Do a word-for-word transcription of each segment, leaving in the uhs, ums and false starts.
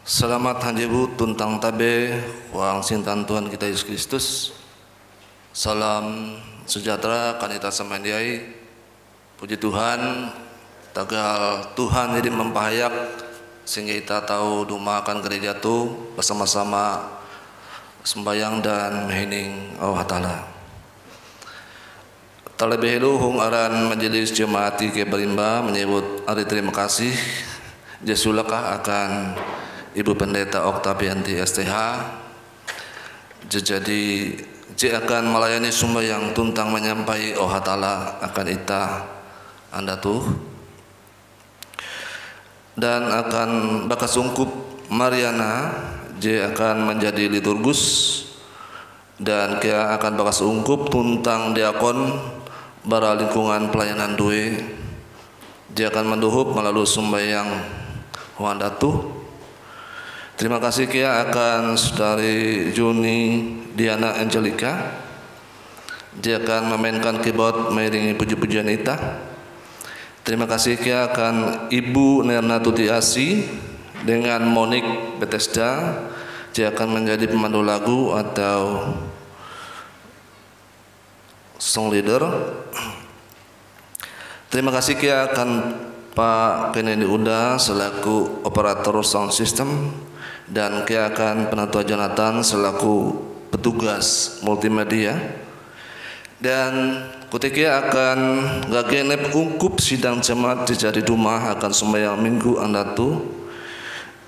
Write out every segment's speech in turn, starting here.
Salamat hanjebu tuntang tabe huang sintan Tuhan kita Yesus Kristus. Salam sejahtera kan ita samandiai. Puji Tuhan, tagal Tuhan jadi mampahayak sehingga ita tau dumah akan gereja tu basama-sama sembayang dan mahining Allah Taala. Talebe helo hong aran Majelis Jemaat I G Barimba manyewut ari terima kasih je sulaka akan Ibu Pendeta Oktavianti S T H, je jadi je akan malayani sumbayang tuntang manyampai Oh Hatalla akan itah andau toh. Dan akan bakas ungkup Mariana je akan manjadi liturgus dan kea akan bakas ungkup tuntang diakon bara lingkungan pelayanan due je akan mandohop malalus sumbayang huang andau toh. Terima kasih kea akan Saudari Juni Diana Angelica je akan memainkan keyboard mairingi puji-pujian itah. Terima kasih kea akan Ibu Nerna Tuti Asi dengan Monik Bethesda je akan manjadi pemandu lagu atau song leader. Terima kasih kea akan Pak Kennedy Uda selaku operator sound system dan kea akan Penatua Jonathan selaku petugas multimedia. Dan kote kea akan gagenep ungkup sidang jemaat je jadi dumah akan sumbayang minggu andau toh.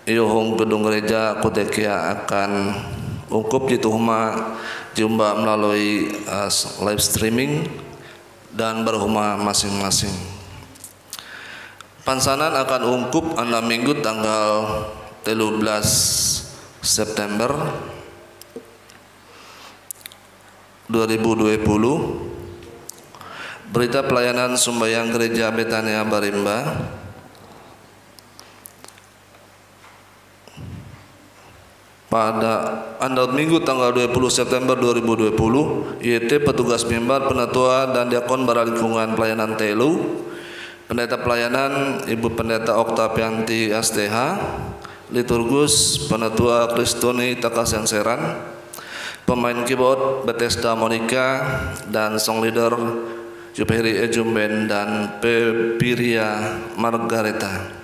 Iyoho hong gedung gereja kote kea akan ungkup jetoh huma jumba melalui, eh, live streaming dan bara huma masing-masing. Pansanan akan ungkup andau minggu tanggal telu belas September dua ribu dua puluh. Berita pelayanan sumbayang Gereja Betania Barimba pada andau minggu tanggal dua puluh September dua ribu dua puluh, iete petugas mimbar, penatua, dan diakon bara lingkungan pelayanan telo, Pendeta pelayanan Ibu Pendeta Oktavianti S T H, liturgus Penatua Kristuni Takasenseran, pemain keyboard Bethesda Monica, dan song leader Juperi Ejumben dan Pepiria Margareta.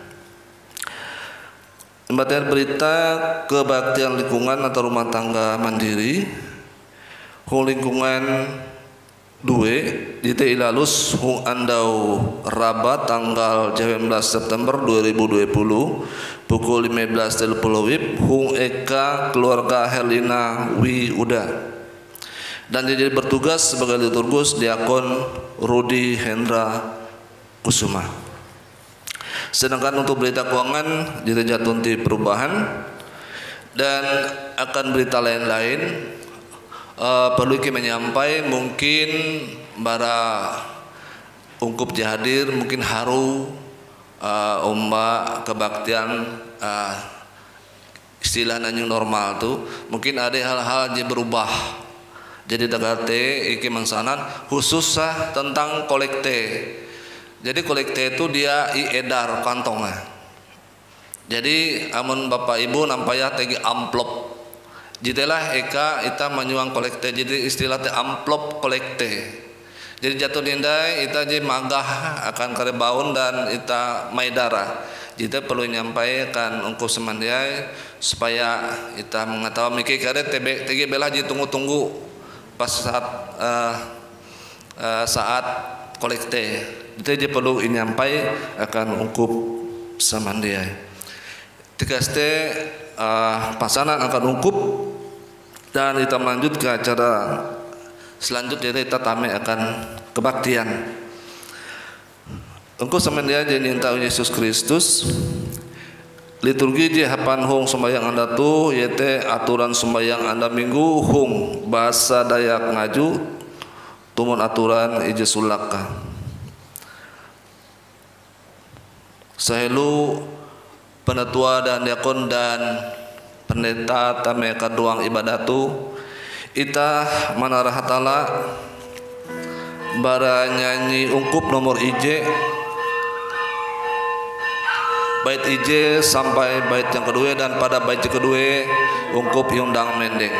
Imbah te berita kebaktian lingkungan atau rumah tangga mandiri hong lingkungan due, jete ilalus hong andau Raba tanggal delapan belas September dua ribu dua puluh, pukul lima belas tiga puluh WIB, hong eka keluarga Herlina Wi Uda. Dan jadi bertugas sebagai liturgus diakon Rudi Hendra Kusuma. Sedangkan untuk berita keuangan, jete jaton ti perubahan dan akan berita lain-lain, eh, perlu ikei manyampai mungkin bara ungkup je hadir mungkin harue, eh, omba kebaktian, eh, istilahnya new normal tu, mungkin ada hal-hal je berubah. Jadi tagal te ikei mansanan khusus sah tentang kolekte. Jadi kolekte tu dia iedar kantong, eh. Jadi amon Bapa Ibu nampayah tegi amplop. Jitelah eka itah manyuang kolekte. Jadi istilah te amplop kolekte. Jadi jaton hindai itah je magah akan kare baun dan itah maedar. Jete perlu inyampai akan ungkup samandiai supaya itah mengetahui mikir kare tebe tege belajar tunggu-tunggu pas saat, eh, eh, saat kolekte. Jete je perlu inyampai akan ungkup samandiai. Tikas te, eh, pasanan akan ungkup dan itah melanjut ke acara selanjutnya, itah tame akan kebaktian. Ungkup samandiai je inenga Yesus Kristus, liturgi je hapan hong sumbayang andau toh, iete aturan sumbayang andau minggu hong basa Dayak Ngaju, tumon aturan ije sulak. Sahelo penatua dan diakon dan pendeta tame kaduang ibadah toh, itah manara Hatalla bara nyanyi ungkup nomor ije. Bait ije sampai bait yang kedua, dan pada bait yang kedua ungkup iundang mendeng.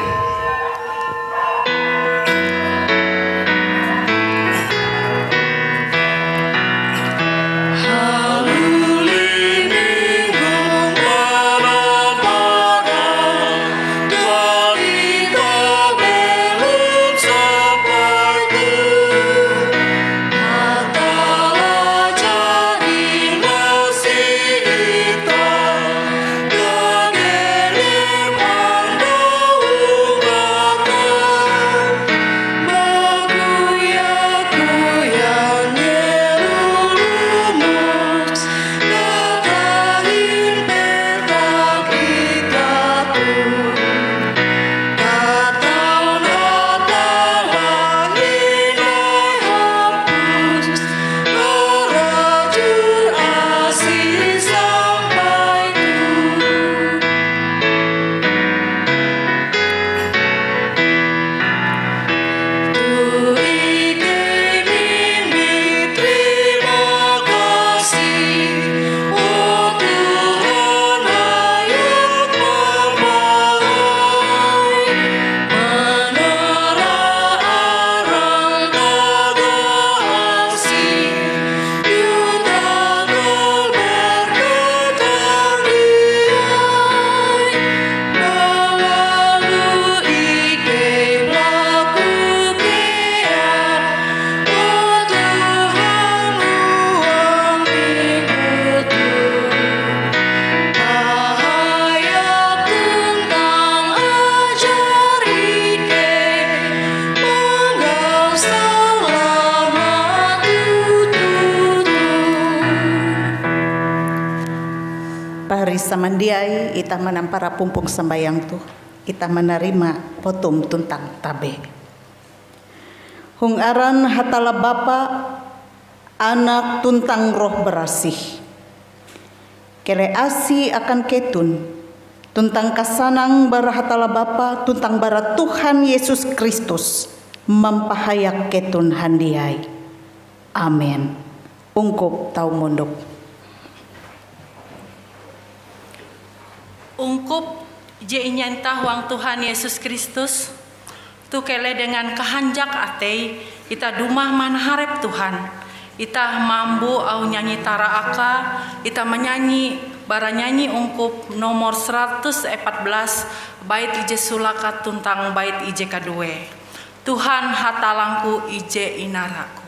Pahari samandiai, itah manampara pumpong sambayang toh, itah manarima potum tuntang tabe. Hong aran Hatalla Bapa, Anak, tuntang Roh Barasih. Keleh asi akan keton, tuntang kasanang bara Hatalla Bapa tuntang bara Tuhan Yesus Kristus mampahayak keton handiai. Amen. Ungkup tau mondok. Ungkup je inyentah huang Tuhan Yesus Kristus, tu keleh dengan kahanjak atei itah dumah manaharep Tuhan. Itah mambo auh nyanyi taraaka, itah manyanyi bara nyanyi ungkup nomor seratus empat belas, bait ije sulaka tuntang bait ije kadue. Tuhan Hatalangku ije inaraku.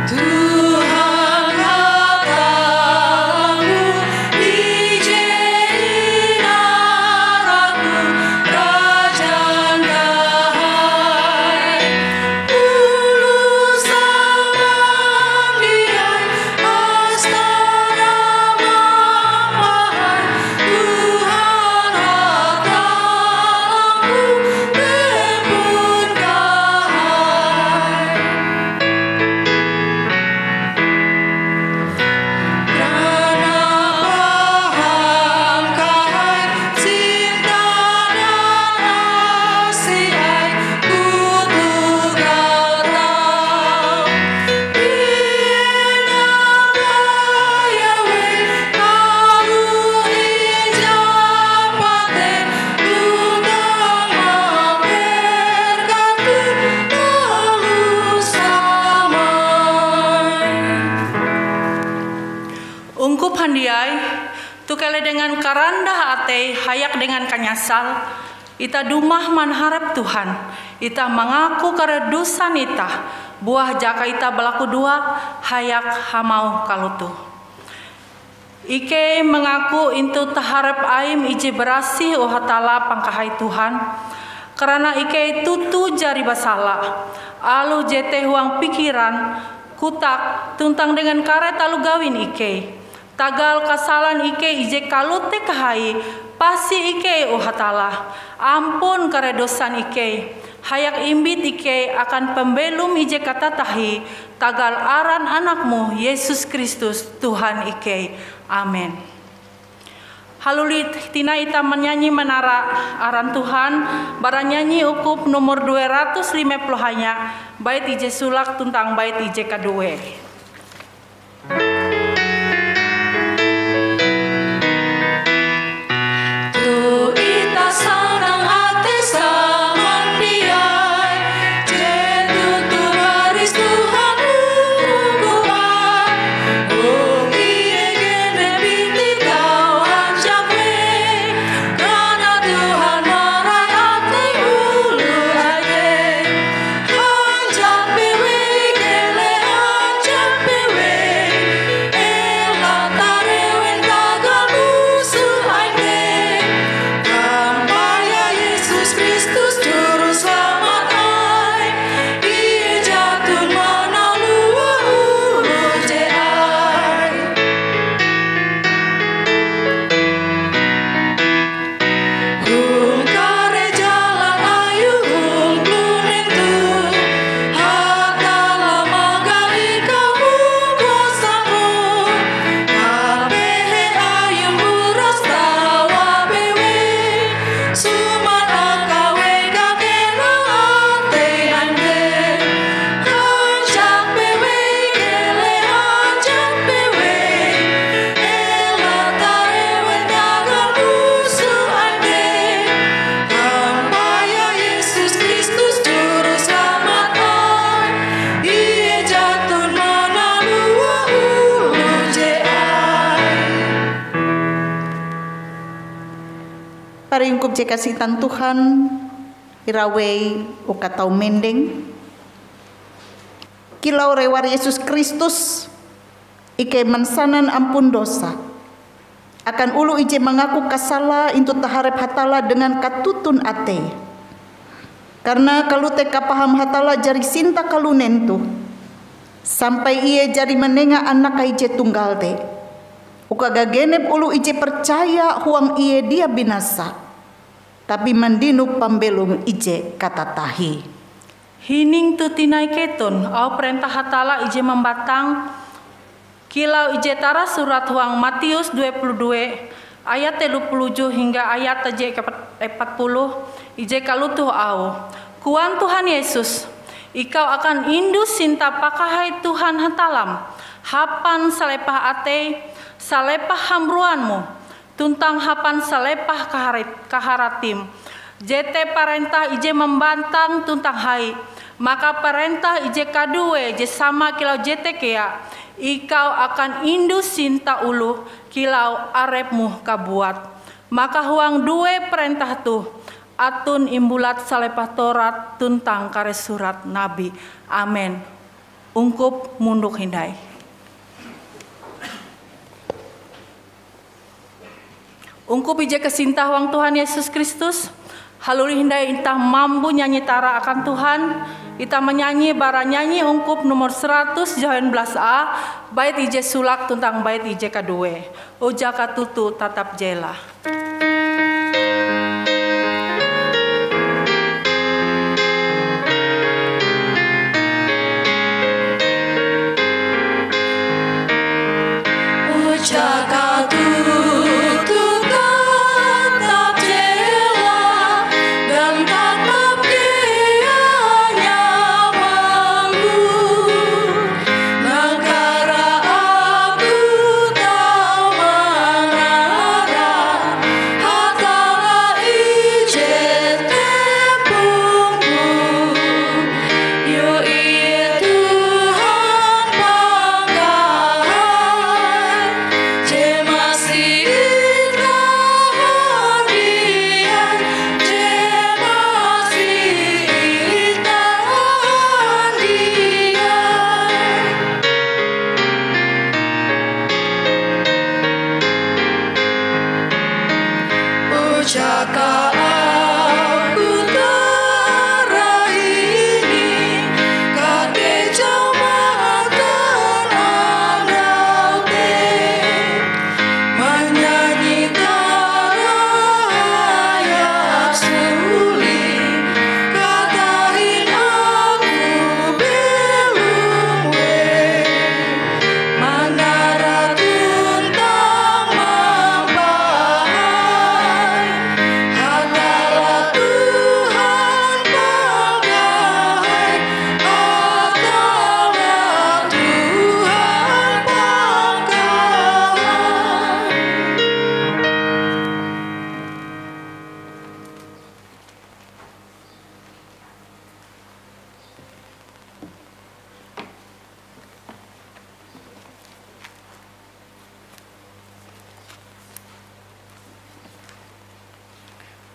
Tuhan Hatalangku ije inaraku, Rajan kahai. Oloh samandiai astana mampahai, Tuhan Hatalangku tempon kahai. Karana paham kahai, sinta dan asi Aim kutoh katatap. Inapa Yahweh taloh ije paten tuntang mampar katoto taloh samai. Ungkup handiai, tu keleh dengan karandah atei hayak dengan kanyasal, itah dumah manaharep Tuhan, itah mangaku kare dosan itah, buah jaka itah balakudoa hayak hamauh kalotoh. Ikei mangaku intu taharep Aim ije barasih, o Hatalla pangkahai Tuhan, karana ikei toto jari basala, aloh jete huang pikiran, kotak, tuntang dengan kare taloh gawin ikei. Tagal kasalan ikei ije kalote kahai, pasi ikei, o Hatalla, ampun kare dosan ikei, hayak imbit ikei akan pambelom ije katatahie, tagal aran Anak-Mu, Yesus Kristus, Tuhan ikei. Amen. Haluli tinai itah manyanyi manara aran Tuhan, bara nyanyi ungkup nomor dua ratus lima puluh hanya, bait ije sulak tuntang bait ije kaduee. Toh itah sanang atei samandiai, je toto baris Tuhan hong hukum. Hong ie genep biti tau hanjak wei, karana Tuhan marai atei oloh aie. Hanjak bewei, keleh hanjak bewei, ela tarewen tagal musoh ain te. Tampayah Yesus Kristus Juruselamat ain, Ie jaton manalua oloh je ae. Hong kare jalan Ayue hong punden toh, Hatalla manggau ikau hong kuasan roh. Kapehe Ayum uras tawa bewei, suman akau eka kena atei ain te. Hanjak bewei, keleh hanjak bewei, ela tarewen tagal musoh ain te. Tampayah Yesus Kristus Juruselamat ain, Ie jaton manalua oloh je ae. Pariungkup je kasitan Tuhan, irawei uka tau mendeng. Kilau rewar Yesus Kristus, ikei mansanan ampun dosa akan oloh ije mangaku kasala intu taharep Hatalla dengan katutun atei. Karana kalote kapaham Hatalla jari sinta kalunen toh, sampai Ie jari manenga Anake ije tunggal te, uka gagenep oloh ije percaya huang Ie dia binasa, tapi mandino pambelom ije katatahie. Hining toh tinai keton, auh parentah Hatalla ije mambatang, kilau ije tarasurat huang Matius dua puluh dua ayat telo puluh hingga ayat je epat puluh, ije kalotoh auhe, koan Tuhan Yesus, "Ikau akan indu sinta pakahai Tuhan Hatallam hapan salepah atei, salepah hamburanmu, tuntang hapan salepah kaharit-, kaharatim." Jete parentah ije mambatang tuntang hai. Maka parentah ije kaduee je sama kilau jete kea, "Ikau akan indu sinta oloh kilau arepmu kabuat." Maka huang due parentah toh, aton imbulat salepah Taurat tuntang kare surat nabi. Amen. Ungkup mondok hindai. Ungkup ije kasinta huang Tuhan Yesus Kristus, haluli hindai itah mambo nyanyi tara akan Tuhan, itah manyanyi bara nyanyi ungkup nomor seratus johan belas A, bait ije sulak tuntang bait ije kaduee. Uja katutu tatap je lah. Uja katutu tatap je lah, dan tatap kea nyamamku. Nampara aku tau manara Hatalla ije tempongku, iete Tuhan pangkahai je masi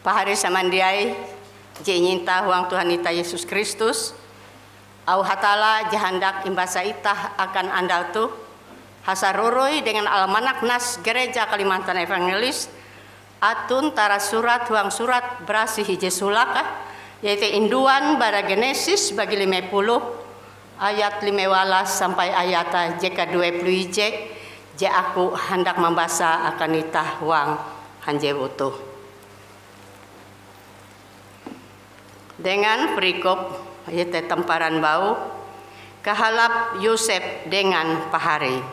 Pahari samandiai je inyinta huang Tuhan itah Yesus Kristus, auh Hatalla je handak imbasa itah akan andau toh, hasaroroi dengan almanak Nas Gereja Kalimantan Evangelis, aton tarasurat huang Surat Barasih ije sulaka, iete induan bara Genesis bagi lime puluh, ayat lime walas sampai ayat je kadue puluh ije, je aku handak mambasa akan itah huang hanjewu toh. Dengan perikop, iete tamparan bau, kahalap Yosep dengan pahari.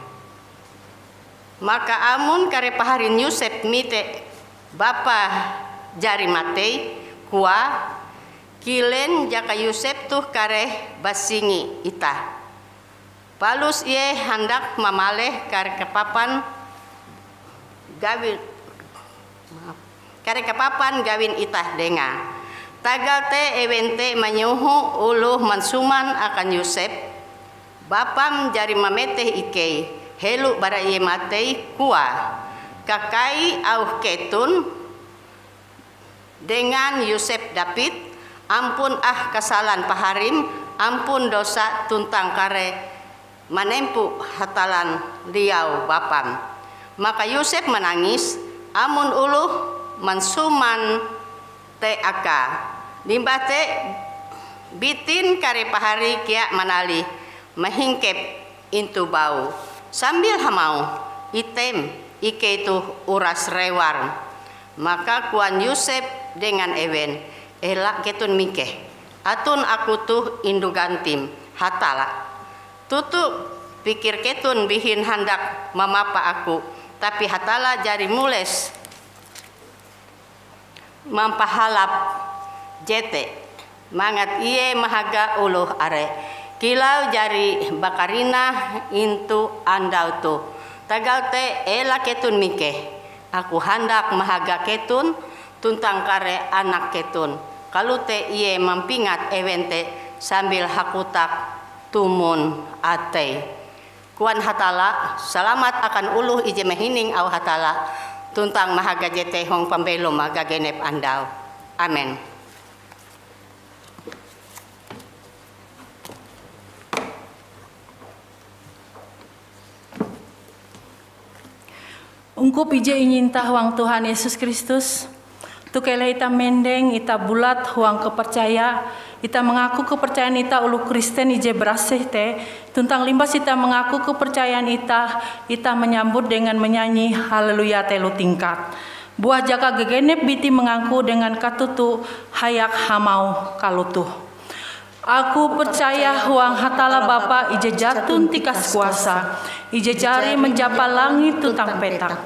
Maka amon kare paharin Yosep mite bapa jari matei, koae, "Kilen jaka Yosep toh kareh basingi itah?" Palus ie handak mamaleh kare kapapan gawi, maaf, kare kapapan gawin itah dengae. Tagal te ewen te manyoho oloh mansuman akan Yosep, "Bapam jari mameteh ikei helo bara ie matei," koae. Kakai auh keton dengan Yosep dapit, ampun ah kasalan paharim, ampun dosa tuntang kareh manempo Hatallan liau bapam. Maka Yosep manangis, amon oloh mansuman te akae. Limbah te bitin kare pahari kea manalih mahingkep intu bau, sambil hamauh, "Item, ikei toh uras rewar." Maka koan Yosep dengan ewen, "Ela keton mingkeh. Aton aku toh indu gantim Hatalla. Toto pikir keton bihin handak mamapa aku, tapi Hatalla jari mules mampahalap jete, mangat ie mahaga oloh are kilau jari bakarinah intu andau toh. Tagal te, ela keton mingkeh. Aku handak mahaga keton tuntang kare anak keton." Kalote ie mampingat ewen te sambil hakotak tumon ateie. Koan Hatalla, "Salamat akan oloh ije mahining auh Hatalla tuntang mahaga jete hong pambelom gagenep andau." Amen. Ungkup ije inyinta huang Tuhan Yesus Kristus, toh keleh itah mendeng, itah bulat huang kapercaya, itah mangaku kapercayan itah oloh Kristen ije barasih te, tuntang limbas itah mangaku kapercayan itah, itah manyambut dengan manyanyi haleluya telo tingkat. Buah jaka gagenep biti mangaku dengan katutu hayak hamauh kalotoh. Aku percaya huang Hatalla Bapa ije jaton tikas kuasa, ije jari manjapa langit tuntang petak.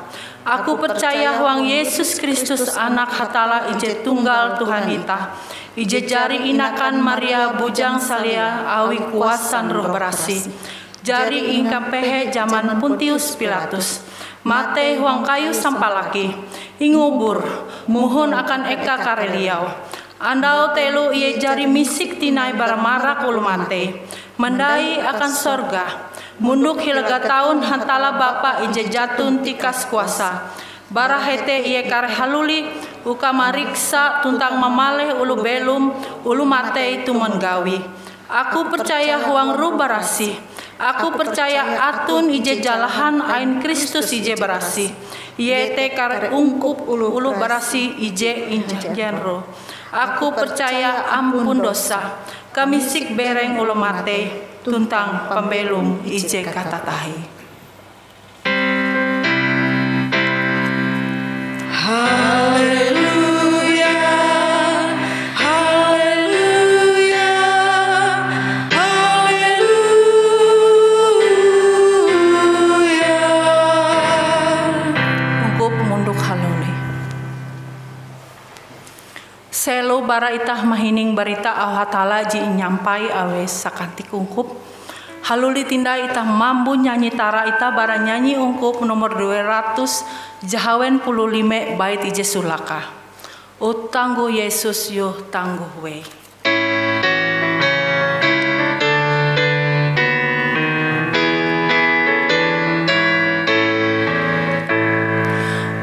Aku percaya huang Yesus Kristus Anak Hatalla ije tunggal Tuhan itah, ije jari inakan Maria bujang salia awi kuasan Roh Barasih. Jari ingkapehe jaman Pontius Pilatus, matei huang kayu sampalaki, ingubur, mohon akan eka kareh liau. Andau telo ie jari misik tinai bara marak oloh matei, mandai akan sorga, mondok hila gataun Hatalla Bapa ije jaton tikas kuasa. Bara hete ie kareh haluli uka mariksa tuntang mamaleh oloh belom, oloh matei tumon gawi. Aku percaya huang Roh Barasih. Aku percaya aton ije jalahan ain Kristus ije barasih, iete kareh ungkup oloh barasih ije injanjian roh. Aku percaya ampun dosa, kamisik bereng oloh matei, tuntang pambelom ije katatahie. Haleluya, haleluya, haleluya. Ungkup mondok haluli. Selo bara itah mahining barita auh Hatalla je inyampai awi sakantik ungkup. Haluli tinai itah mambo nyanyi tara itah bara nyanyi ungkup nomor due ratus jahawen puluh lime bait ije sulaka. O tanggoh Yesus, yoh tanggoh wei.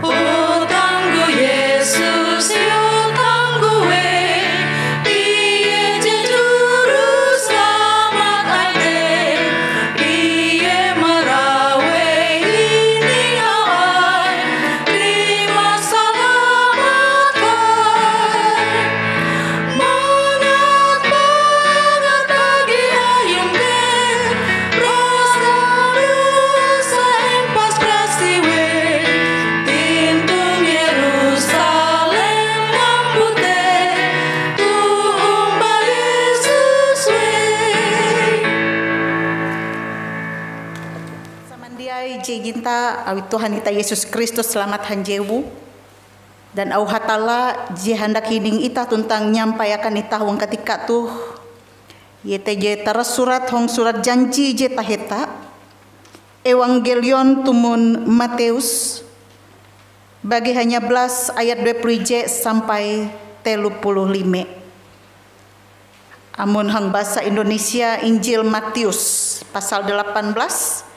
O tanggoh Yesus, yoh Diai je inginta awi Tuhan itah Yesus Kristus salamat hanjewu, dan auh Hatalla je handak hining itah tuntang nyampai akan itah huang katika toh, iete je tarasurat hong surat janji je taheta, Ewangelion tumon Matius, bagi hanya belas ayat dua puluh ije sampai telu puluh lime. Amon hang basa Indonesia, Injil Matius pasal delapan belas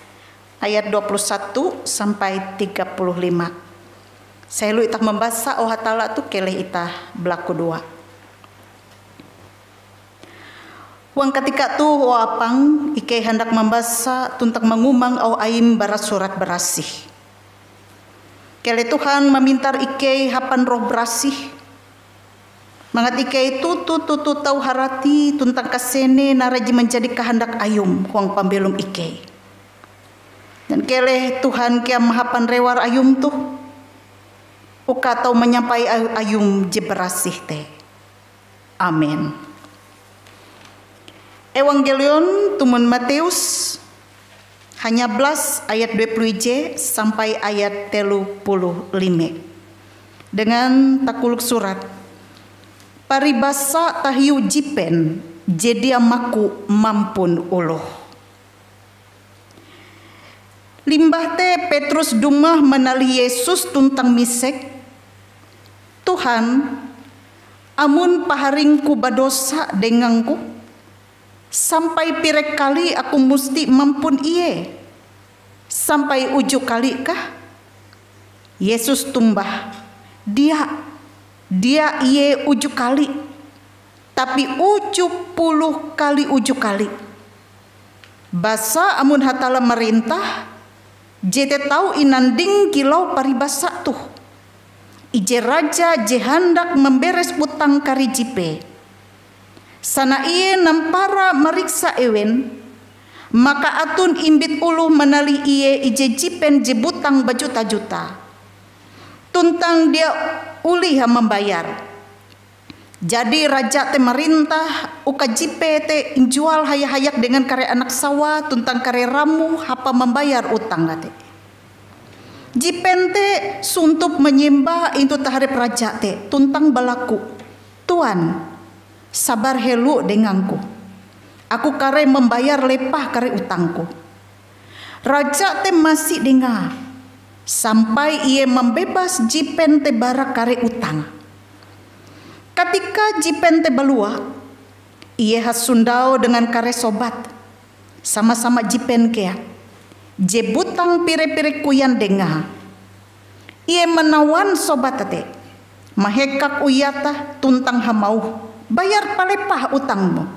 ayat dua puluh satu sampai tiga puluh lima. Sehelo itah mambasa auh Hatalla toh, keleh itah balakudoa. Huang katika toh, o Apang, ikei handak mambasa tuntang mangumang auh Aim bara Surat Barasih. Keleh Tuhan mamintar ikei hapan Roh Barasih, mangat ikei toto-toto tau harati tuntang kasene narai je manjadi kahandak Ayum huang pambelom ikei. Dan keleh Tuhan kea mahapan rewar Ayum toh, uka tau manyampai a-, Ayum je barasih te. Amen. Ewangelion tumon Matius, hanya belas ayat dua puluh ije sampai ayat telu puluh lime. Dengan takolok surat, paribasa tahiu jipen je dia maku mampun oloh. Limbah te Petrus dumah manalih Yesus tuntang misek, "Tuhan, amon paharingku badosa dengang-Ku, sampai pire kali aku musti mampun ie? Sampai uju kali kah?" Yesus tombah, "Dia, dia ie uju kali, tapi uju puluh kali uju kali. Basa amon Hatalla marentah, jete tau inanding kilau paribasa toh: ije raja je handak mamberes utang kare jipe. Sana ie nampara mariksa ewen, maka aton imbit oloh manalih ie ije jipen je butang bajuta-juta, tuntang dia ulihe mambayar. Jadi raja te marentah uka jipe te injual haya-hayak dengan kare anak sawa tuntang kare ramo hapan mambayar utang te." Jipen te sontop manyembah intu taharep raja te tuntang balaku, 'Tuan, sabar helo dengang-Ku. Aku kareh mambayar lepah kare utang-Ku.' Raja te masi dengae, sampai ie mambebas jipen te bara kare utange. Katika jipen te balua, ie hasondau dengan kare sobat, sama-sama jipen kea, je butang pire-pire koyan dengae. Ie manawan sobat te, mahekak uyate tuntang hamauh, 'Bayar palepah utangmu.'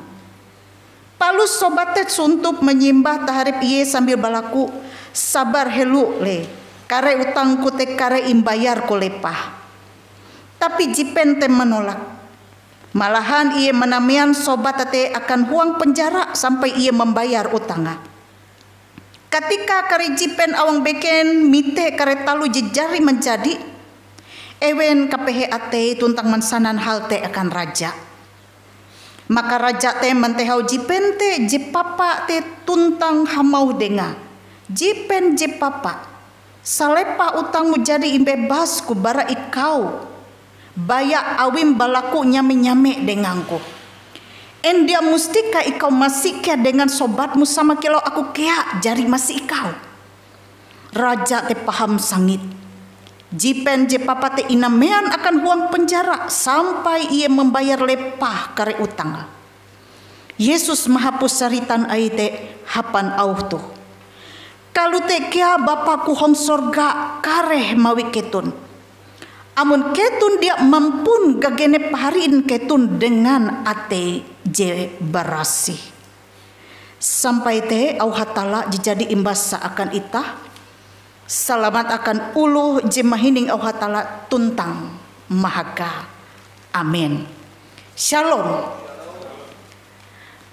Palus sobat te sontop manyembah taharep ie sambil balaku, 'Sabar helo le, kare utangku te kareh imbayarku lepah.' Tapi jipen te manolak. Malahan ie manamean sobat te akan huang penjara sampai ie mambayar utange. Katika kare jipen awang beken mite kare taloh je jari manjadi, ewen kapehe atei tuntang mansanan hal te akan raja. Maka raja te mantehau jipen te je papa te tuntang hamauh dengae, 'Jipen je papa, salepah utangmu jari imbebasku bara ikau. Baya awim balaku nyame-nyame dengangku. En dia mustika ikau masi kea dengan sobatmu sama kilau aku kea jari masi ikau?' Raja te paham sangit. Jipen je papa te inamean akan huang penjara sampai ie mambayar lepah kare utange. Yesus mahapus saritan Aie te hapan auh toh, "Kalote kea Bapa-Ku hong sorga kareh mawi keton, amon keton dia mampun gagenep paharin keton dengan atei je barasih." Sampai te auh Hatalla je jadi imbasa akan itah. Salamat akan oloh je mahining auh Hatalla tuntang mahaga. Amen. Shalom.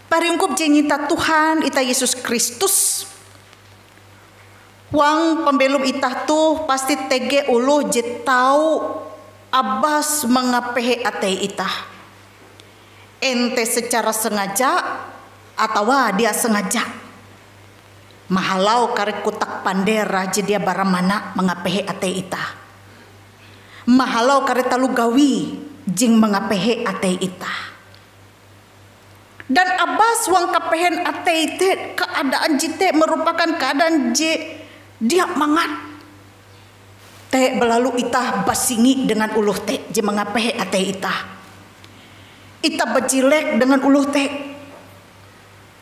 Pariungkup je inyinta Tuhan itah Yesus Kristus, huang pambelom itah toh pasti tege oloh je tau abas mangapehe atei itah, en te secara sengaja atawa dia sengaja. Mahalau kare kotak pandera je dia baramana mangapehe atei itah. Mahalau kare taloh gawi je mangapehe atei itah. Dan abas huang kapehen atei te, keadaan jete merupakan keadaan je dia mangat. Te balalu itah basingi dengan oloh te je mangapehe atei itah. Itah bajilek dengan oloh te.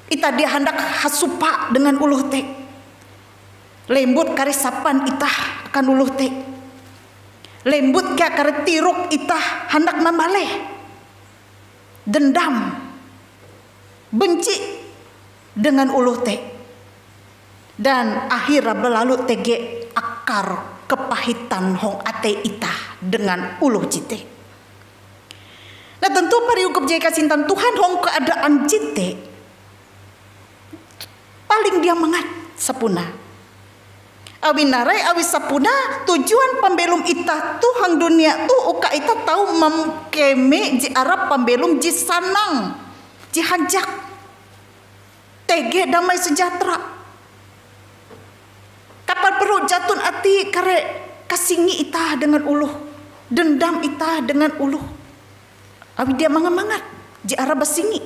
Itah dia handak hasupa dengan oloh te. Lembut kare sapan itah akan oloh te. Lembut kea kare tirok itah handak mambaleh. Dendam. Benci dengan oloh te. Dan akhirnya balalu tege akar kepahitan hong atei itah dengan oloh jete. Nah, tentu pariungkup je kasintan Tuhan hong keadaan jete paling dia mangat sapuna. Awi narai awi sapuna tujuan pambelom itah tu hang dunia tu uka itah tau mangkeme je arap pambelom je sanang, je hanjak. Tege damai sejahtera. Kapan perlu jaton atei kare kasingi itah dengan oloh, dendam itah dengan oloh. Awi dia mangamangat, je arap basingi.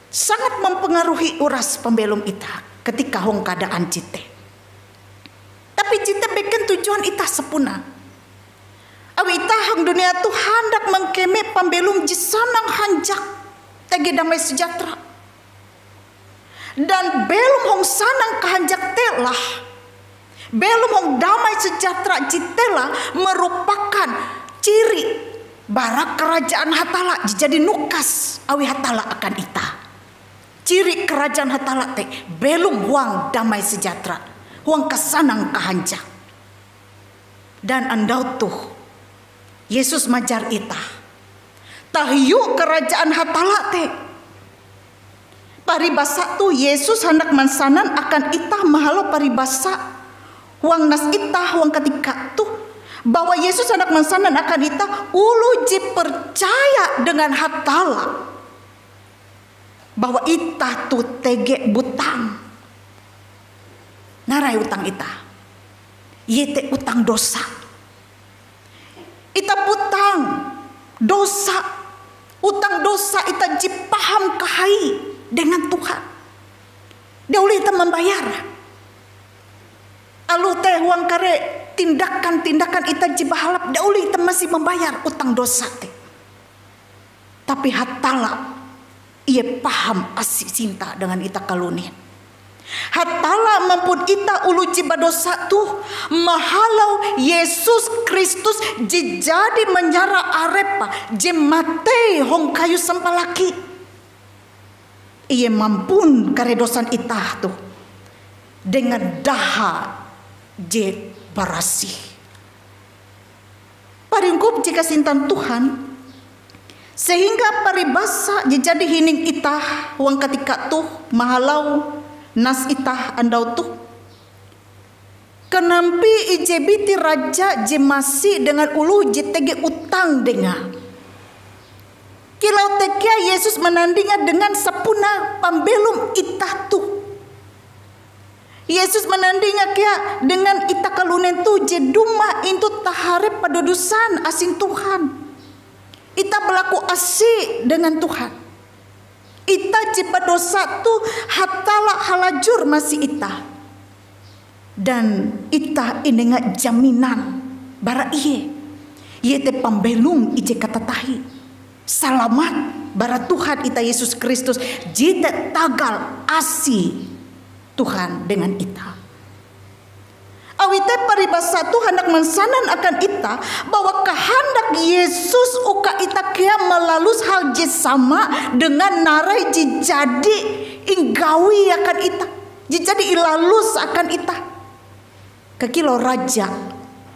Sangat mempengaruhi uras pambelom itah ketika hong keadaan jete. Tapi jete beken tujuan itah sapuna. Awi itah hong dunia tu handak mangkeme pambelom je sanang hanjak, tege damai sejahtera. Dan belom hong sanang kahanjak te lah, belom hong damai sejahtera jete lah merupakan ciri bara kerajaan Hatalla je jadi nukas awi Hatalla akan itah. Ciri kerajaan Hatalla te belom huang damai sejahtera, huang kasanang kahanjak. Dan andau toh, Yesus majar itah tahiu kerajaan Hatalla te. Paribasa toh Yesus handak mansanan akan itah mahalau paribasa huang nas itah huang katika toh, bahwa Yesus handak mansanan akan itah oloh je percaya dengan Hatalla bahwa itah toh tege butang. Narai utang itah, iete utang dosa. Itah butang dosa, utang dosa itah je paham kahai dengan Tuhan. Dia olih itah mambayar. Aloh te huang kare tindakan-tindakan itah je bahalap, dia olih itah masih mambayar utang dosa te. Tapi Hatalla, Ie paham asi sinta dengan itah kalunen. Hatalla mampun itah oloh je badosa toh mahalau Yesus Kristus je jadi manyarah Arepe je matei hong kayu sampalaki. Ie mampun kare dosan itah toh dengan daha je barasih. Pariungkup je kasintan Tuhan, sehingga paribasa je jadi hining itah huang katika toh mahalau nas itah andau toh. Kanampi ije biti raja je masi dengan oloh je tege utang dengae. Kilau te kea Yesus manandinga dengan sapunae pambelom itah toh. Yesus manandinga kea dengan itah kalunen toh je dumah intu taharep padudusan asin Tuhan. Itah balaku asi dengan Tuhan. Itah je badosa toh Hatalla halajur masi itah. Dan itah inenga jaminan bara Ie, iete pambelom ije katatahie. Salamat bara Tuhan itah Yesus Kristus, jete tagal asi Tuhan dengan itah. Awi te paribasa toh handak mansanan akan itah bahwa kahandak Yesus uka itah kea malalus hal je sama dengan narai je jadi inggawi akan itah, je jadi ilalus akan itah. Kakilau raja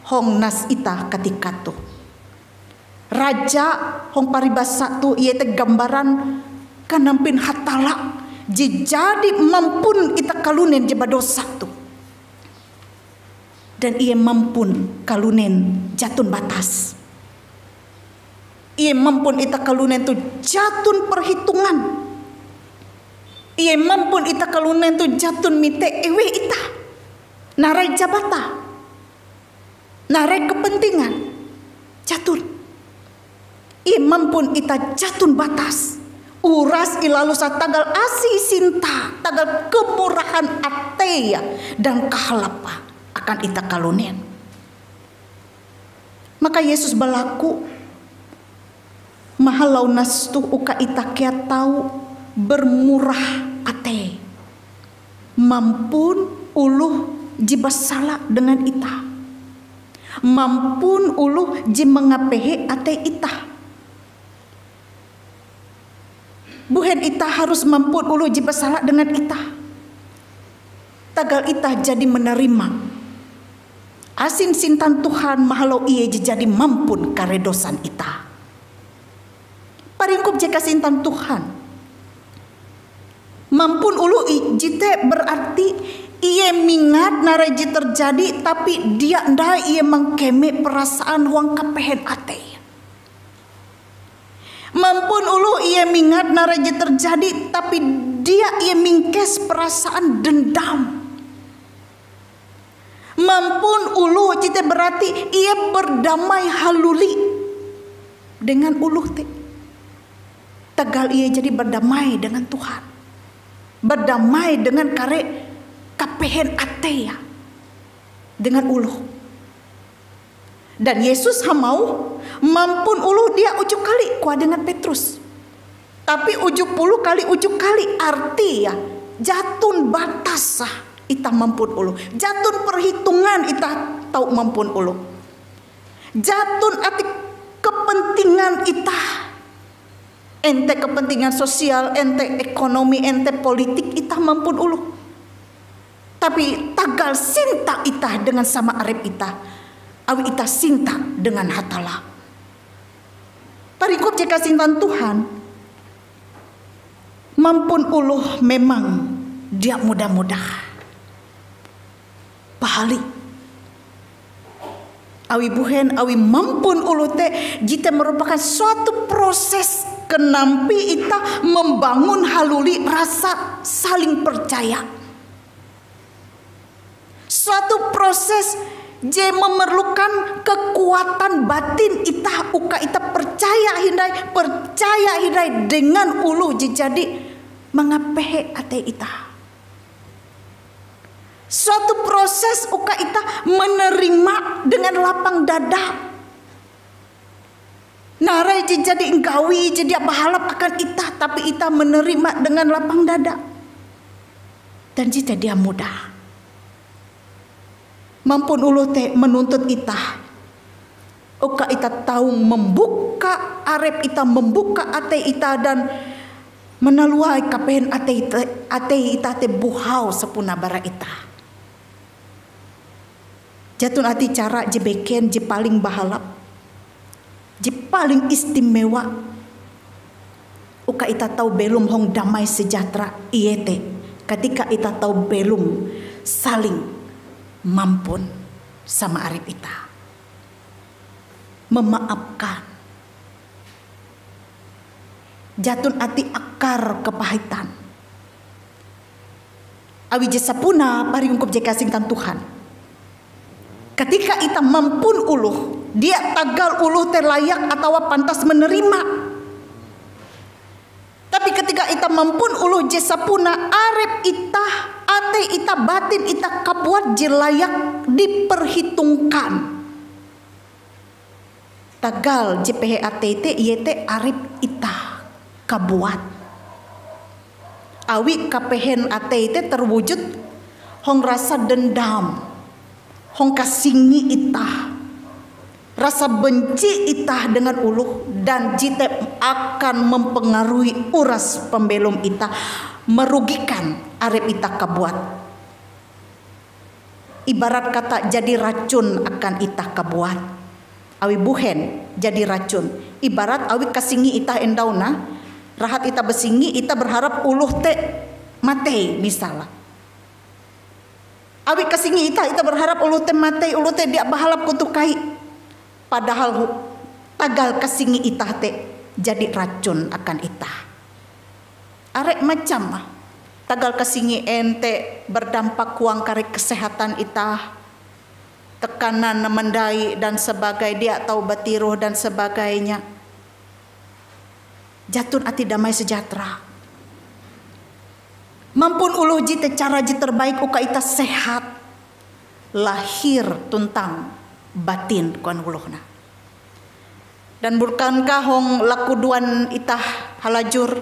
hong nas itah katika toh. Raja hong paribasa toh iete gambaran kanampin Hatalla je jadi mampun itah kalunen je badosa toh. Dan Ie mampun kalunen jaton batas. Ie mampun itah kalunen toh jaton perhitungan. Ie mampun itah kalunen tu jaton mite eweh itah. Narai jabatan. Narai kepentingan. Jaton. Ie mampun itah jaton batas. Uras ilalus tagal asi sinta, tagal kemurahan atei dan kahalap akan itah kalunen. Maka Yesus balaku, mahalau nastoh uka itah kea tau bermurah atei. Mampun oloh je basala dengan itah. Mampun oloh je mangapehe atei itah. Buhen itah harus mampun oloh je basala dengan itah. Tagal itah jadi manarima asin sintan Tuhan mahalau ie je jadi mampun kare dosan itah. Paringkup je kasintan Tuhan. Mampun oloh i-, jite berarti ie mingat narai je terjadi, tapi dia ndai ie mangkeme perasaan huang kapehen atei. Mampun oloh ie mingat narai je terjadi, tapi dia ie mingkes perasaan dendam. Mampun oloh jete berarti ie berdamai haluli dengan oloh te. Tagal ie jadi berdamai dengan Tuhan. Berdamai dengan kare kapehen atei ya. Dengan oloh. Dan Yesus hamauh, mampun oloh dia uju kali, koa dengan Petrus. Tapi uju puluh kali uju kali, arti ya, jaton batas ah itah mampun oloh. Jaton perhitungan itah tau mampun oloh. Jaton arti kepentingan itah. Ente kepentingan sosial, ente ekonomi, ente politik, itah mampun oloh. Tapi tagal sinta itah dengan sama arep itah, awi itah sinta dengan Hatalla. Paringkup je kasintan Tuhan, mampun oloh memang dia mudah-mudah. Pahali. Awi buhen, awi mampun oloh te, jete merupakan suatu proses kenampi itah membangun haluli rasa saling percaya. Suatu proses je memerlukan kekuatan batin itah uka itah percaya hindai, percaya hindai dengan oloh je jadi mangapehe atei itah. Suatu proses uka itah menerima dengan lapang dada. Narai je jadi gawi je dia bahalap akan itah, tapi itah menerima dengan lapang dada. Dan jete dia mudah. Mampun oloh te menuntut itah uka itah tau membuka arep itah, membuka atei itah dan manaluai kapehen atei te-, atei itah te buhau sapuna bara itah. Jaton arti cara je beken, je paling bahalap, je paling istimewa uka itah tau belom hong damai sejahtera, iete katika itah tau belom saling mampun sama arep itah. Memaafkan. Jaton arti akar kepahitan. Awi je sapuna pari ungkup je kasingkan Tuhan. Katika itah mampun oloh, dia tagal oloh te layak atawa pantas menerima. Tapi katika itah mampun oloh je sapuna, arep itah, atei itah, batin itah kabuat je layak diperhitungkan. Tagal je pehe atei te iete arep itah kabuat. Awi kapehen atei te terwujud hong rasa dendam, hong kasingi itah, rasa benci itah dengan oloh, dan jete akan mempengaruhi uras pambelom itah, merugikan arep itah kabuat. Ibarat kata jadi racun akan itah kabuat. Awi buhen jadi racun. Ibarat awi kasingi itah endau nah, rahat itah basingi, itah berharap oloh te matei, misal. Awi kasingi itah, itah berharap oloh te matei, oloh te dia bahalap kutoh kahi. Padahal hu-, tagal kasingi itah te jadi racun akan itah. Are macam ah. Tagal kasingi en te berdampak huang kare kesehatan itah, tekanan mandai dan sebagai, dia tau batiroh dan sebagainya. Jaton atie damai sejahtera. Mampun oloh jete cara je terbaik uka itah sehat lahir tuntang batin, koan oloh nah. Dan bukankah hong lakudoan itah halajur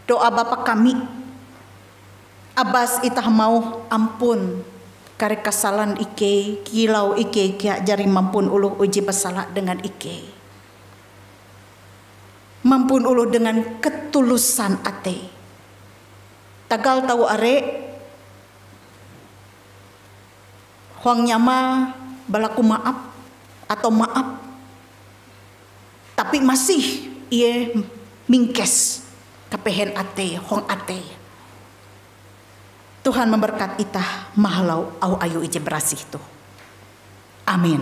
doa Bapa kami? Abas itah hamauh ampun kare kasalan ikei, kilau ikei kea jari mampun oloh ije basala dengan ikei. Mampun oloh dengan ketulusan atei. Tagal tau are, huang nyamae balaku maaf atau maaf, tapi masih ie mingkes kapehen atei, hong atei. Tuhan memberkat itah mahalau auh ayue ije barasih toh. Amin.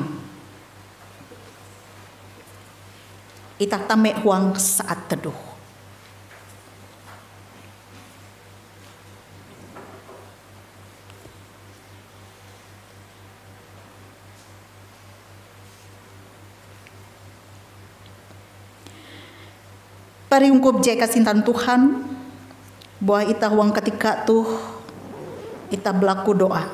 Itah tame huang saat teduh. Pari ungkup je kasintan Tuhan, buah itah huang katika toh, itah balaku doa.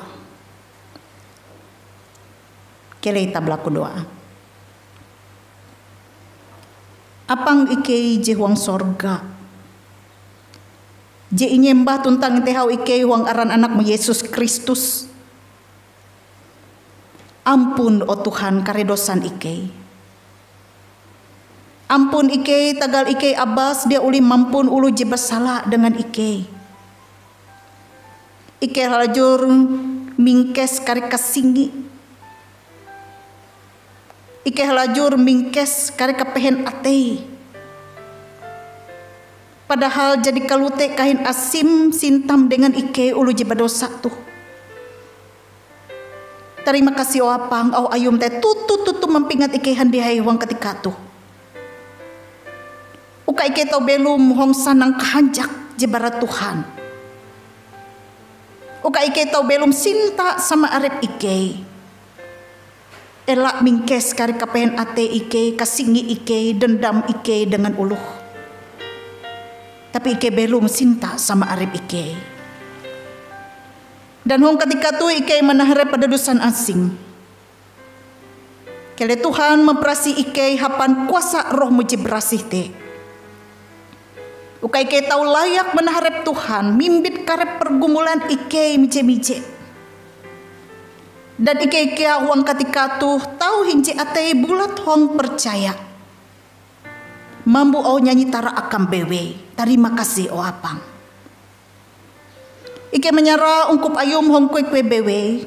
Keleh itah balaku doa. Apang ikei je huang sorga, je inyembah tuntang intehau ikei huang aran Anakmu Yesus Kristus. Ampun, o Tuhan, kare dosan ikei. Ampun ikei tagal ikei abas dia olih mampun oloh je basala dengan ikei. Ikei halajur mingkes kare kasingi. Ikei halajur mingkes kare kapehen atei. Padahal jadi kalote kahin asim sintam dengan ikei oloh je badosa toh. Tarima kasih, o Apang, auh ayum te toto-toto mampingat ikei handiai huang katika toh. Uka ikei tau belom hong sanang kahanjak je bara Tuhan. Uka ikei tau belom sinta sama arep ikei. Ela mingkes kare kapehen atei ikei, kasingi ikei, dendam ikei dengan oloh. Tapi ikei belom sinta sama arep ikei. Dan hong katika toh ikei manaharep pada dosan asing. Keleh Tuhan mamparasih ikei hapan kuasa Roh-Mu je barasih te. Uka ikei tau layak manaharep Tuhan mimbit kare pergumulan ikei mije-mije. Dan ikei kea huang katika toh tau hinje atei bulat hong percaya. Mambo auh nyanyi tara akam bewei. Tarima kasih, o Apang. Ikei manyarah ungkup ayum hong kueh-kueh bewei.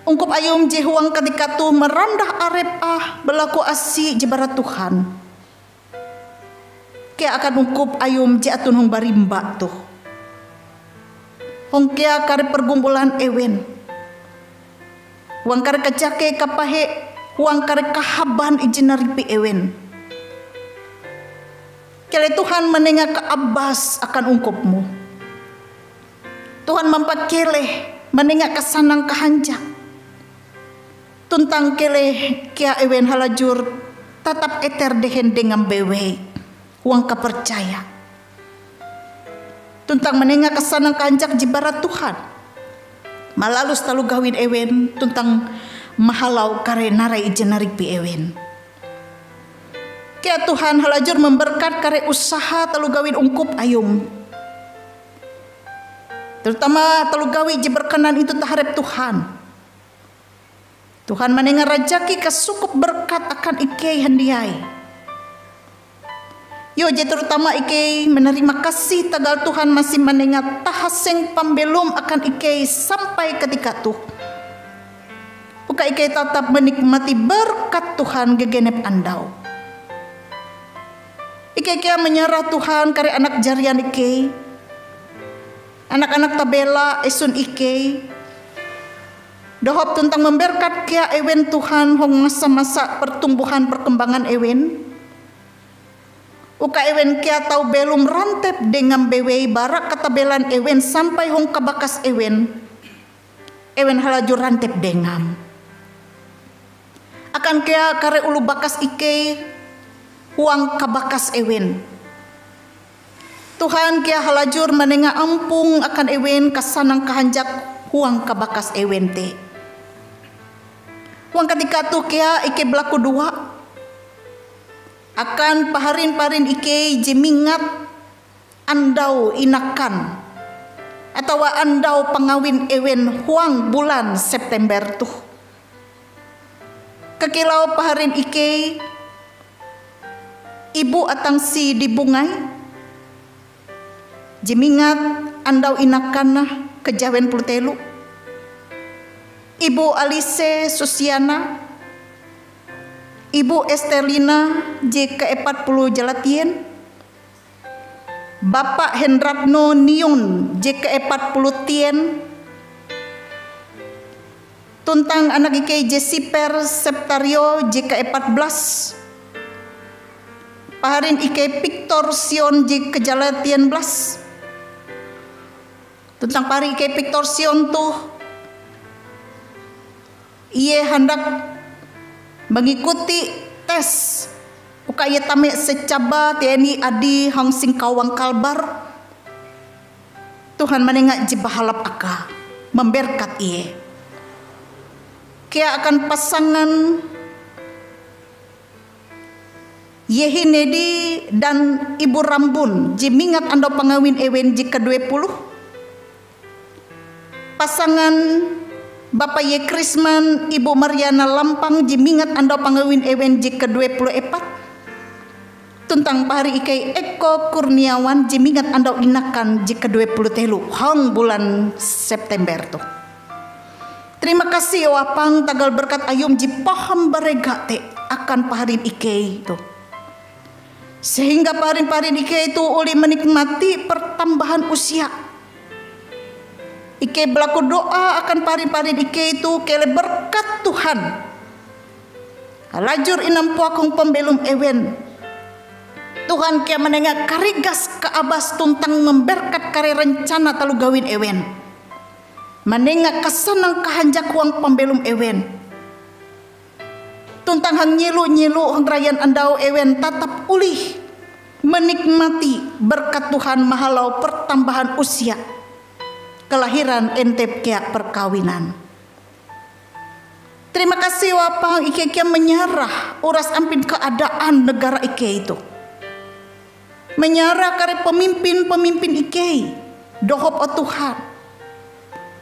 Ungkup ayum je huang katika toh marandah arep ah balaku asi je bara Tuhan. Kea akan ungkup ayum je aton hong barimba toh. Hong kea kare pergumulan ewen. Huang kare kajake kapahe, huang kare kahaban ije naripi ewen. Keleh Tuhan manenga kaabas akan ungkup-Mu. Tuhan mampakeleh manenga kasanang kahanjak. Tuntang keleh kea ewen halajur tatap eter dehen dengam bewei huang kapercaya. Tuntang manenga kasanang kahanjak je bara Tuhan. Malalus taloh gawin ewen tuntang mahalau kare narai ije naripi ewen. Kea Tuhan halajur memberkat kare usaha taloh gawin ungkup ayum. Terutama taloh gawi je berkenan intu taharep Tuhan. Tuhan manenga rajaki kasukup berkat akan ikei handiai. Yo je terutama ikei manarima kasih tagal Tuhan masih manenga tahaseng pambelom akan ikei sampai katika toh. Uka ikei tatap menikmati berkat Tuhan gegenep andau. Ikei kea manyarah Tuhan kare anak jarian ikei. Anak-anak tabela esun ikei. Dohop tuntang memberkat kea ewen Tuhan hong masa-masa pertumbuhan perkembangan ewen. Uka ewen kea tau belom rantep dengam bewei bara katabelan ewen sampai hong kabakas ewen, ewen halajur rantep dengam. Akan kea kare oloh bakas ikei huang kabakas ewen. Tuhan kea halajur manenga ampong akan ewen kasanang kahanjak huang kabakas ewen te. Huang katika toh kea ikei balakudoa akan paharin-paharin ikei je mingat andau inakan atawa andau pangawin ewen huang bulan September toh. Kakilau paharin ikei, Ibu Atangsi di Bungai, je mingat andau inakan nah kajawen puluh telo. Ibu Alice Susiana, Ibu Esterlina je kaepat puluh jalatien, Bapa Hendratno Nion je kaepat puluh tien, tuntang anak ikei je Siper Septario je kaepat belas, paharin ikei Piktor Sion je kajalatien belas, tuntang pahari ikei Piktor Sion toh, ie handak mangikuti tes uka ie tame secaba T N I ADI hong singkawang Kalbar. Tuhan manenga je bahalap akae, mamberkat ie. Kea akan pasangan Yehinedi dan Ibu Rambun je mingat andau pangawin ewen je kadue puluh. Pasangan Bapa Ye Krisman, Ibu Mariana Lampang je mingat andau pangawin ewen je kadue puluh epat. Tuntang pahari ikei Eko Kurniawan je mingat andau inakan je kadue puluh telo hong bulan September toh. Terima kasih, o Apang, tagal berkat Ayum je paham barega te akan paharin ikei toh. Sehingga paharin-paharin ikei toh olih menikmati pertambahan usia. Ikei balakudoa akan paharin-paharin ikei toh keleh berkat Tuhan halajur inampuak hong pambelom ewen. Tuhan kea manenga karigas kaabas tuntang mamberkat kare rencana taloh gawin ewen. Manenga kasanang kahanjak huang pambelom ewen. Tuntang hong nyelo-nyelo hong rayan andau ewen tatap olih menikmati berkat Tuhan mahalau pertambahan usia kelahiran entep kea perkawinan. Terima kasih, o Apang, ikei kea manyarah uras ampin keadaan negara ikei toh. Manyarah kare pemimpin-pemimpin ikei, dohop, o Tuhan,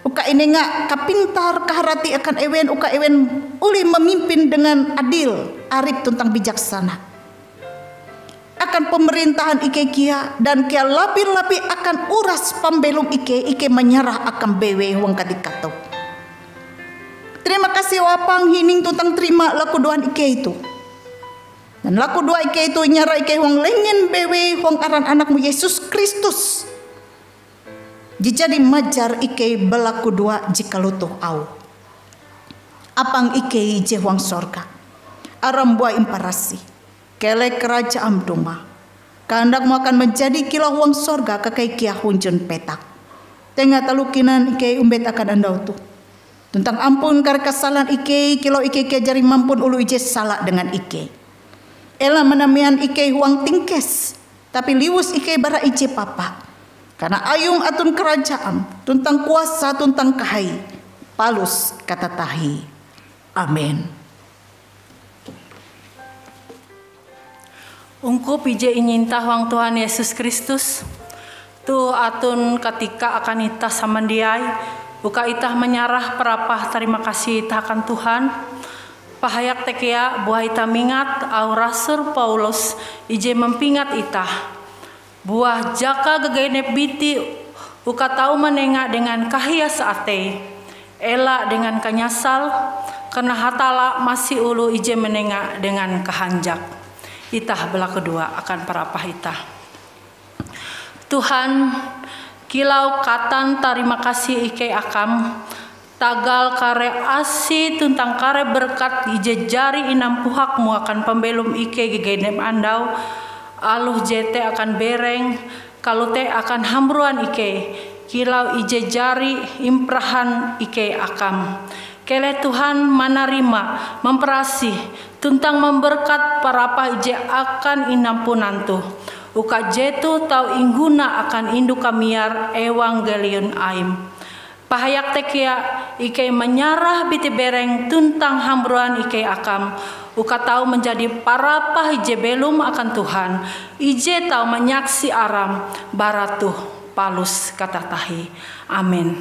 uka inenga kapintar kaharati akan ewen, uka ewen olih mamimpin dengan adil, arif tuntang bijaksana akan pemerintahan ikei kea, dan kea labih-labih akan uras pambelom ikei, ikei manyarah akan bewei huang katika toh. Terima kasih, o Apang, hining tuntang terima lakudoan ikei toh. Dan lakudoa ikei toh inyarah ikei huang lengen bewei huang aran Anak-Mu Yesus Kristus, je jadi majar ikei balakudoa je kalotoh auhe. Apang ikei je huang sorga, aram-Mu buah imparasih. Keleh karajaam dumah. Kahandak-Mu akan manjadi kilau huang sorga kakai kea hunjun petak. Tenga taloh kinan ikei ombet akan andau toh. Tuntang ampun kare kasalan ikei, kilau ikei kea jari mampun oloh ije sala dengan ikei. Ela manamean ikei huang tingkes, tapi liwus ikei bara ije papa. Karana Ayum aton karajaam, tuntang kuasa, tuntang kahai, palus katatahie. Amen. Ungkup ije inyinta huang Tuhan Yesus Kristus, toh aton katika akan itah samandiai, uka itah manyarah parapah tarima kasih itah akan Tuhan. Pahayak te kea buah itah mingat auh rasul Paulus ije mampingat itah. Buah jaka gagenep biti uka tau manenga dengan kahias atei, ela dengan kanyasal, karana Hatalla masi oloh ije manenga dengan kahanjak. Itah balakudoa akan parapah itah. Tuhan, kilau katan tarima kasih ikei akam, tagal kare asi tuntang kare berkat ije jari inampuhak-Mu akan pambelom ikei gagenep andau, aloh jete akan bereng, kalote akan hamburan ikei, kilau ije jari imparahan ikei akam. Keleh Tuhan manarima, mamparasih, tuntang mamberkat parapah ije akan inampunan toh, uka jetoh tau ingguna akan indu kamiar ewangkelion Aim. Pahayak te kea, ikei manyarah biti bereng tuntang hamburan ikei akam, uka tau manjadi parapah ije belom akan Tuhan, ije tau manyaksi aram bara toh palus katatahie. Amen.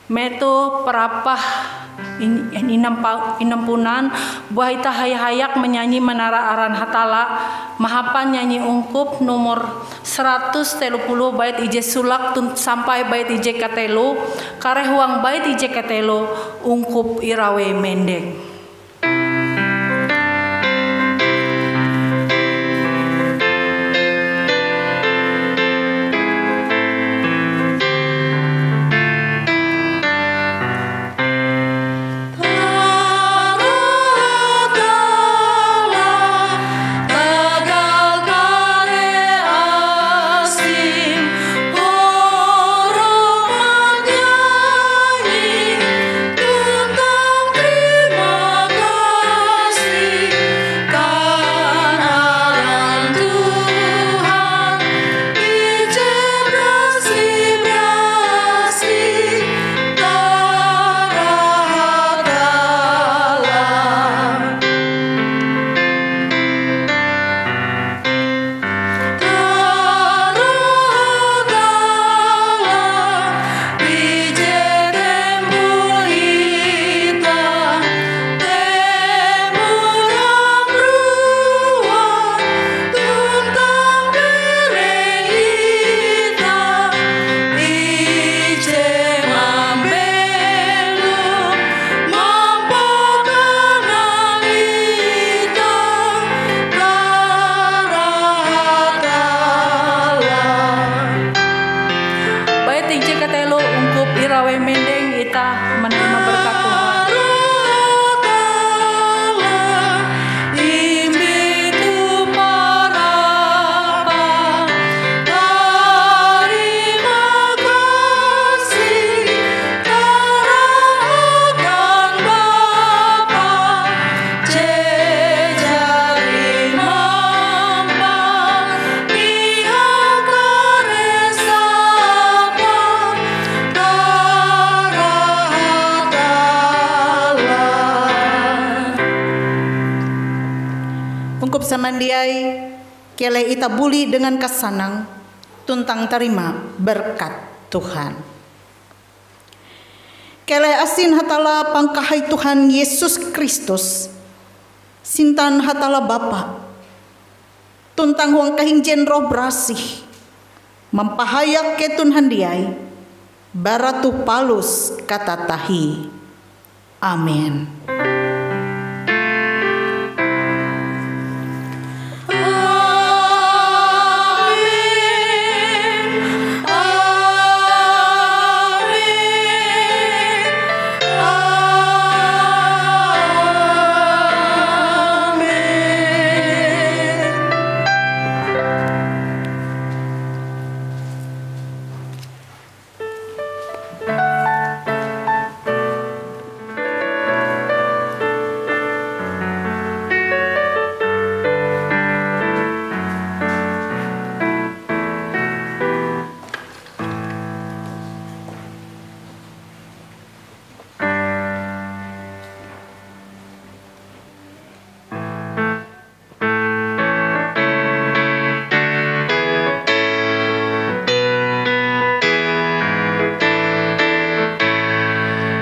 Metoh parapah in-, inampa-, inampunan, buah itah haya-hayak manyanyi manara aran Hatalla, mahapan nyanyi ungkup nomor seratus telo puluh bait ije solake tun-, sampai bait ije katelo, kareh huang bait ije katelo, ungkup irawei mendeng. Bait ije katelo ungkup irawei mendeng, itah manarima berkat Tuhan. Ungkup samandiai, keleh itah buli dengan kasanang tuntang tarima berkat Tuhan. Keleh asin Hatalla pangkahai Tuhan Yesus Kristus, sintan Hatalla Bapa, tuntang huang kahinjen Roh Barasih, mampahayak keton handiai, bara toh palus katatahie. Amen.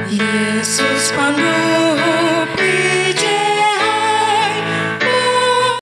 Yesus panduh